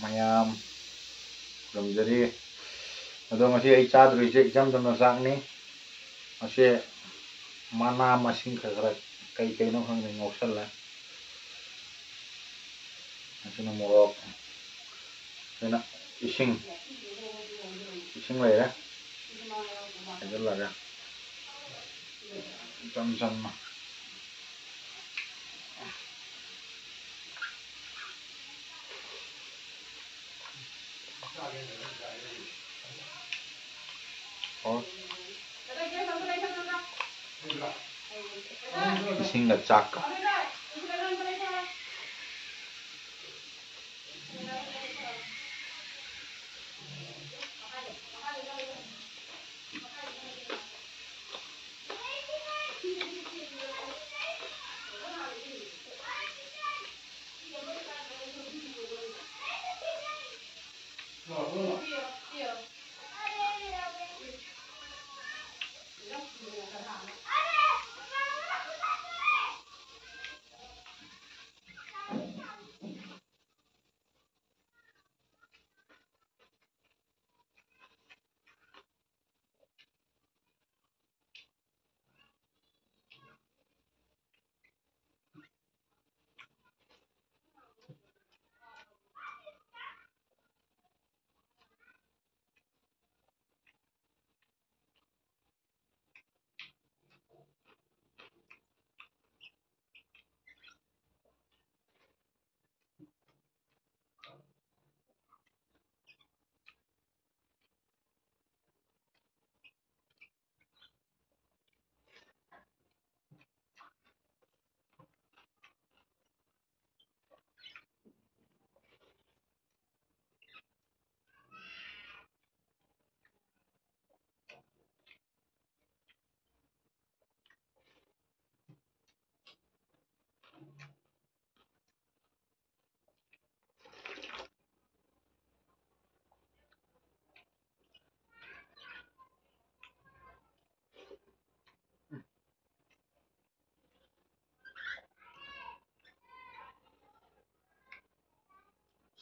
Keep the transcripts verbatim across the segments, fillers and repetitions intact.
ꯃꯌꯥꯝ ꯈꯨꯔꯨꯝꯖꯔꯤ꯫ ꯑꯗꯣ ꯉꯁꯤ ꯑꯩ ꯆꯥꯗꯣꯔꯤꯁꯦ ꯏꯆꯝ ꯆꯝꯅ ꯆꯥꯛꯅꯤ꯫ ꯃꯁꯤ ꯃꯅꯥ ꯃꯁꯤꯡ ꯈꯔ ꯈꯔ ꯀꯩ ꯀꯩꯅꯣ ꯈꯪꯗꯦ ꯉꯧꯁꯜꯂꯦ꯫ ꯑꯁꯤꯅ ꯃꯣꯔꯣꯛ, ꯑꯁꯤꯅ ꯏꯁꯤꯡ, ꯏꯁꯤꯡ ꯂꯩꯔꯦ, ꯍꯩꯖꯤꯜꯂꯒ ꯏꯆꯝ ꯆꯝꯅ꯫ ꯑꯣ꯫ ꯏꯁꯤꯡꯒ ꯆꯥꯛꯀ꯫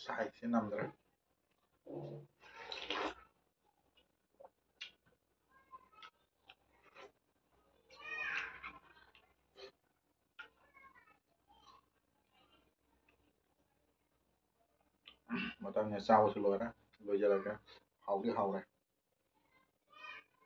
ꯁꯥꯏꯁꯦ ꯅꯝꯗ꯭ꯔꯦ꯫ ꯃꯊꯪꯁꯦ ꯆꯥꯕꯁꯨ ꯂꯣꯏꯔꯦ, ꯂꯣꯏꯖꯔꯒꯦ꯫ ꯍꯥꯎꯗꯤ ꯍꯥꯎꯔꯦ꯫